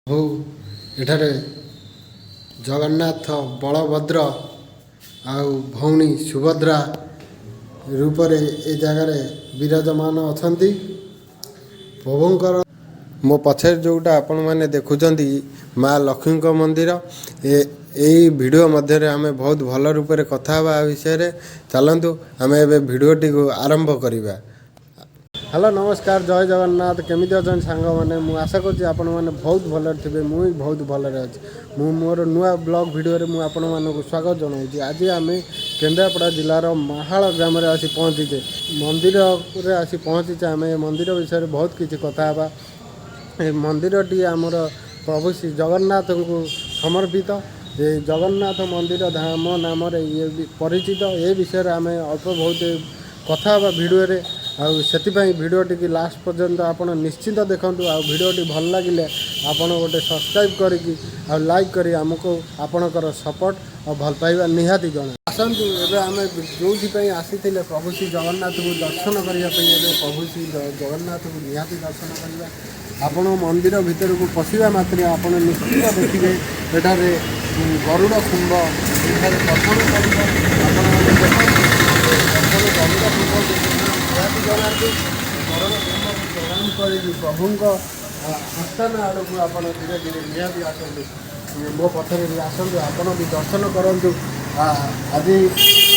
ପ୍ରଭୁ ଏଠାରେ ଜଗନ୍ନାଥ, ବଳଭଦ୍ର ଆଉ ଭଉଣୀ ସୁଭଦ୍ରା ରୂପରେ ଏ ଜାଗାରେ ବିରାଜମାନ ଅଛନ୍ତି। ପ୍ରଭୁଙ୍କର ମୋ ପଛରେ ଯେଉଁଟା ଆପଣମାନେ ଦେଖୁଛନ୍ତି ମା ଲକ୍ଷ୍ମୀଙ୍କ ମନ୍ଦିର। ଏଇ ଭିଡ଼ିଓ ମଧ୍ୟରେ ଆମେ ବହୁତ ଭଲ ରୂପରେ କଥା ହେବା ବିଷୟରେ। ଚାଲନ୍ତୁ, ଆମେ ଏବେ ଭିଡ଼ିଓଟିକୁ ଆରମ୍ଭ କରିବା। ହ୍ୟାଲୋ, ନମସ୍କାର, ଜୟ ଜଗନ୍ନାଥ। କେମିତି ଅଛନ୍ତି ସାଙ୍ଗମାନେ? ମୁଁ ଆଶା କରୁଛି ଆପଣମାନେ ବହୁତ ଭଲରେ ଥିବେ। ମୁଁ ବି ବହୁତ ଭଲରେ ଅଛି। ମୁଁ ମୋର ନୂଆ ବ୍ଲଗ୍ ଭିଡ଼ିଓରେ ମୁଁ ଆପଣମାନଙ୍କୁ ସ୍ୱାଗତ ଜଣାଉଛି। ଆଜି ଆମେ କେନ୍ଦ୍ରାପଡ଼ା ଜିଲ୍ଲାର ମାହାଳ ଗ୍ରାମରେ ଆସି ପହଞ୍ଚିଛେ, ମନ୍ଦିରରେ ଆସି ପହଞ୍ଚିଛେ। ଆମେ ଏ ମନ୍ଦିର ବିଷୟରେ ବହୁତ କିଛି କଥା ହେବା। ଏ ମନ୍ଦିରଟି ଆମର ପ୍ରଭୁ ଶ୍ରୀ ଜଗନ୍ନାଥଙ୍କୁ ସମର୍ପିତ। ଏ ଜଗନ୍ନାଥ ମନ୍ଦିର ଧାମ ନାମରେ ଇଏ ବି ପରିଚିତ। ଏ ବିଷୟରେ ଆମେ ଅଳ୍ପ ବହୁତ କଥା ହେବା ଭିଡ଼ିଓରେ, ଆଉ ସେଥିପାଇଁ ଭିଡ଼ିଓଟିକି ଲାଷ୍ଟ ପର୍ଯ୍ୟନ୍ତ ଆପଣ ନିଶ୍ଚିତ ଦେଖନ୍ତୁ। ଆଉ ଭିଡ଼ିଓଟି ଭଲ ଲାଗିଲେ ଆପଣ ଗୋଟେ ସବସ୍କ୍ରାଇବ୍ କରିକି ଆଉ ଲାଇକ୍ କରି ଆମକୁ ଆପଣଙ୍କର ସପୋର୍ଟ ଆଉ ଭଲ ପାଇବା ନିହାତି ଜଣା। ଆସନ୍ତୁ, ଏବେ ଆମେ ଯେଉଁଥିପାଇଁ ଆସିଥିଲେ, ପ୍ରଭୁ ଶ୍ରୀ ଜଗନ୍ନାଥଙ୍କୁ ଦର୍ଶନ କରିବା ପାଇଁ, ଏବେ ପ୍ରଭୁ ଶ୍ରୀ ଜଗନ୍ନାଥଙ୍କୁ ନିହାତି ଦର୍ଶନ କରିବା। ଆପଣ ମନ୍ଦିର ଭିତରକୁ ପଶିବା ମାତ୍ରେ ଆପଣ ନିଶ୍ଚିତ ଦେଖିବେ ଏଠାରେ ଗରୁଡ଼ ଖୁମ୍ବ ଏଠାରେ ପ୍ରଥମେ ପଡ଼ିବ। ଆପଣମାନେ ଦେଖନ୍ତୁ, ପ୍ରଥମେ ଗରୁଡ଼ ଖୁମ୍ବକୁ ନିହାତି ଜଣାନ୍ତୁ। ଗରୁଡ଼ ଖୁମ୍ବକୁ ପ୍ରଣାମ କରିକି ପ୍ରଭୁଙ୍କ ଆସ୍ଥାନ ଆଡ଼କୁ ଆପଣ ଧୀରେ ଧୀରେ ନିହାତି ଆସନ୍ତୁ। ମୋ ପଛରେ ବି ଆସନ୍ତୁ, ଆପଣ ବି ଦର୍ଶନ କରନ୍ତୁ। ଆଜି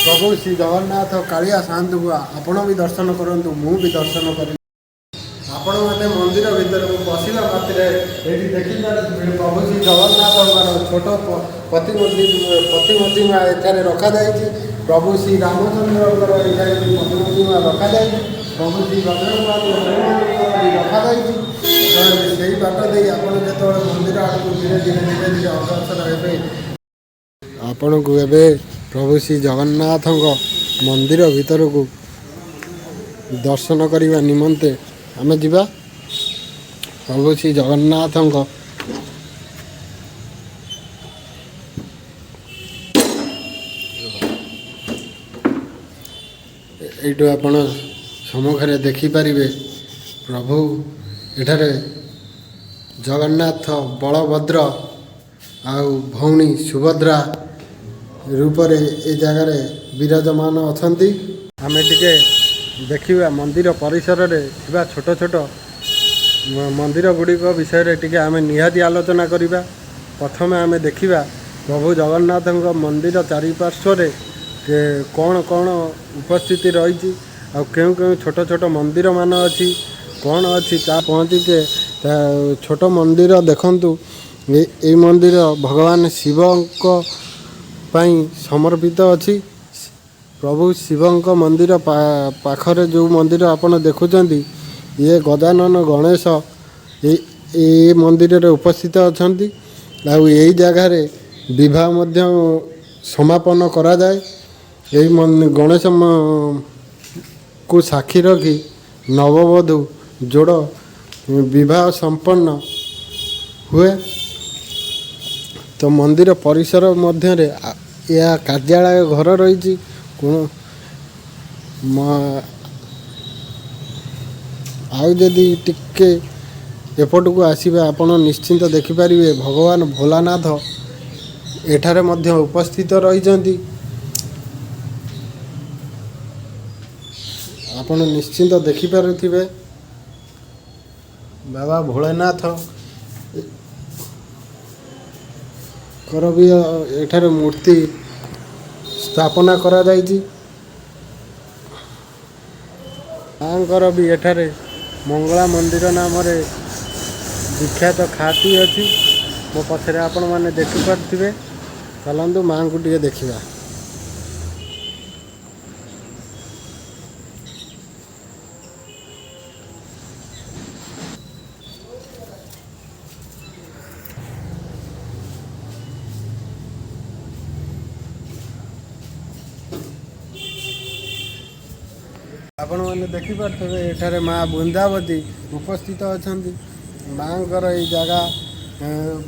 ପ୍ରଭୁ ଶ୍ରୀ ଜଗନ୍ନାଥ କାଳିଆ ସାଆନ୍ତଙ୍କୁ ଆପଣ ବି ଦର୍ଶନ କରନ୍ତୁ, ମୁଁ ବି ଦର୍ଶନ କରିବି। ଆପଣମାନେ ମନ୍ଦିର ଭିତରକୁ ପଶିଲା ମାତ୍ରେ ଏଇଠି ଦେଖିପାରୁଥିବେ ପ୍ରଭୁ ଶ୍ରୀ ଜଗନ୍ନାଥଙ୍କର ଛୋଟ ପ୍ରତିମୂର୍ତ୍ତି ଏଠାରେ ରଖାଯାଇଛି। ପ୍ରଭୁ ଶ୍ରୀ ରାମଚନ୍ଦ୍ରଙ୍କର ଏଠାରେ ବି ପ୍ରତିମୂର୍ତ୍ତି ରଖାଯାଇଛି। ପ୍ରଭୁ ଶ୍ରୀ ବଜରଙ୍ଗବାଲି ହନୁମାନଙ୍କର ବି ରଖାଯାଇଛି। ତ ସେଇ ବାଟ ଦେଇ ଆପଣ ଯେତେବେଳେ ମନ୍ଦିର ଆଡ଼କୁ ଧୀରେ ଧୀରେ ଧୀରେ ଧୀରେ ଅଗ୍ରସର ହେବେ, ଆପଣଙ୍କୁ ଏବେ ପ୍ରଭୁ ଶ୍ରୀ ଜଗନ୍ନାଥଙ୍କ ମନ୍ଦିର ଭିତରକୁ ଦର୍ଶନ କରିବା ନିମନ୍ତେ ଆମେ ଯିବା। ପ୍ରଭୁ ଶ୍ରୀ ଜଗନ୍ନାଥଙ୍କ ଏଇଠୁ ଆପଣ ସମ୍ମୁଖରେ ଦେଖିପାରିବେ ପ୍ରଭୁ ଏଠାରେ ଜଗନ୍ନାଥ, ବଳଭଦ୍ର ଆଉ ଭଉଣୀ ସୁଭଦ୍ରା ରୂପରେ ଏ ଜାଗାରେ ବିରାଜମାନ ଅଛନ୍ତି। ଆମେ ଟିକେ ଦେଖିବା ମନ୍ଦିର ପରିସରରେ ଥିବା ଛୋଟ ଛୋଟ ମନ୍ଦିର ଗୁଡ଼ିକ ବିଷୟରେ ଟିକେ ଆମେ ନିହାତି ଆଲୋଚନା କରିବା। ପ୍ରଥମେ ଆମେ ଦେଖିବା ପ୍ରଭୁ ଜଗନ୍ନାଥଙ୍କ ମନ୍ଦିର ଚାରିପାର୍ଶ୍ୱରେ କ'ଣ କ'ଣ ଉପସ୍ଥିତି ରହିଛି ଆଉ କେଉଁ କେଉଁ ଛୋଟ ଛୋଟ ମନ୍ଦିରମାନ ଅଛି, କ'ଣ ଅଛି ତା ପହଞ୍ଚିଛେ। ତା ଛୋଟ ମନ୍ଦିର ଦେଖନ୍ତୁ। ଏଇ ମନ୍ଦିର ଭଗବାନ ଶିବଙ୍କ ପାଇଁ ସମର୍ପିତ ଅଛି। ପ୍ରଭୁ ଶିବଙ୍କ ମନ୍ଦିର ପାଖରେ ଯେଉଁ ମନ୍ଦିର ଆପଣ ଦେଖୁଛନ୍ତି, ଇଏ ଗଜାନନ ଗଣେଶ ଏ ମନ୍ଦିରରେ ଉପସ୍ଥିତ ଅଛନ୍ତି। ଆଉ ଏଇ ଜାଗାରେ ବିବାହ ମଧ୍ୟ ସମାପନ କରାଯାଏ। ଏଇ ଗଣେଶ କୁ ସାକ୍ଷୀ ରଖି ନବବଧୂ ଯୋଡ଼ ବିବାହ ସମ୍ପନ୍ନ ହୁଏ। ତ ମନ୍ଦିର ପରିସର ମଧ୍ୟରେ ଏହା କାର୍ଯ୍ୟାଳୟ ଘର ରହିଛି। ଆଉ ଯଦି ଟିକେ ଏପଟକୁ ଆସିବେ, ଆପଣ ନିଶ୍ଚିନ୍ତ ଦେଖିପାରିବେ ଭଗବାନ ଭୋଲାନାଥ ଏଠାରେ ମଧ୍ୟ ଉପସ୍ଥିତ ରହିଛନ୍ତି। ଆପଣ ନିଶ୍ଚିନ୍ତ ଦେଖିପାରୁଥିବେ ବାବା ଭୋଳାନାଥ ଙ୍କର ବି ଏଠାରେ ମୂର୍ତ୍ତି ସ୍ଥାପନା କରାଯାଇଛି। ମାଙ୍କର ବି ଏଠାରେ ମଙ୍ଗଳା ମନ୍ଦିର ନାମରେ ବିଖ୍ୟାତ ଖ୍ୟାତି ଅଛି। ମୋ ପଛରେ ଆପଣମାନେ ଦେଖିପାରୁଥିବେ। ଚାଲନ୍ତୁ, ମାଙ୍କୁ ଟିକେ ଦେଖିବା। ଆପଣମାନେ ଦେଖିପାରୁଥିବେ ଏଠାରେ ମା ବୃନ୍ଦାବତୀ ଉପସ୍ଥିତ ଅଛନ୍ତି। ମାଙ୍କର ଏଇ ଜାଗା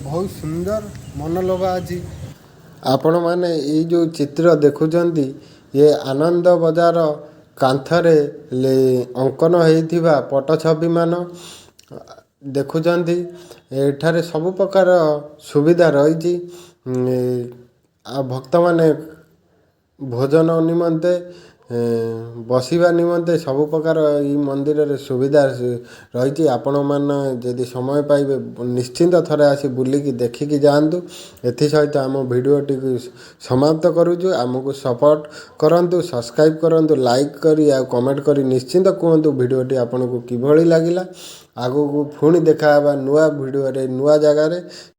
ବହୁତ ସୁନ୍ଦର ମନୋଲୋଭା ଅଛି। ଆପଣମାନେ ଏଇ ଯେଉଁ ଚିତ୍ର ଦେଖୁଛନ୍ତି, ଏ ଆନନ୍ଦ ବଜାର କାନ୍ଥରେ ଅଙ୍କନ ହେଇଥିବା ପଟ୍ଟଛବି ମାନ। ଦେଖୁଛନ୍ତି। ଏଠାରେ ସବୁପ୍ରକାର ସୁବିଧା ରହିଛି। ଆଉ ଭକ୍ତମାନେ ଭୋଜନ ନିମନ୍ତେ, ବସିବା ନିମନ୍ତେ ସବୁପ୍ରକାର ଏଇ ମନ୍ଦିରରେ ସୁବିଧା ରହିଛି। ଆପଣମାନେ ଯଦି ସମୟ ପାଇବେ, ନିଶ୍ଚିନ୍ତ ଥରେ ଆସି ବୁଲିକି ଦେଖିକି ଯାଆନ୍ତୁ। ଏଥିସହିତ ଆମ ଭିଡ଼ିଓଟିକୁ ସମାପ୍ତ କରୁଛୁ। ଆମକୁ ସପୋର୍ଟ କରନ୍ତୁ, ସବସ୍କ୍ରାଇବ୍ କରନ୍ତୁ, ଲାଇକ୍ କରି ଆଉ କମେଣ୍ଟ କରି ନିଶ୍ଚିନ୍ତ କୁହନ୍ତୁ ଭିଡ଼ିଓଟି ଆପଣଙ୍କୁ କିଭଳି ଲାଗିଲା। ଆଗକୁ ପୁଣି ଦେଖାହେବା ନୂଆ ଭିଡ଼ିଓରେ ନୂଆ ଜାଗାରେ।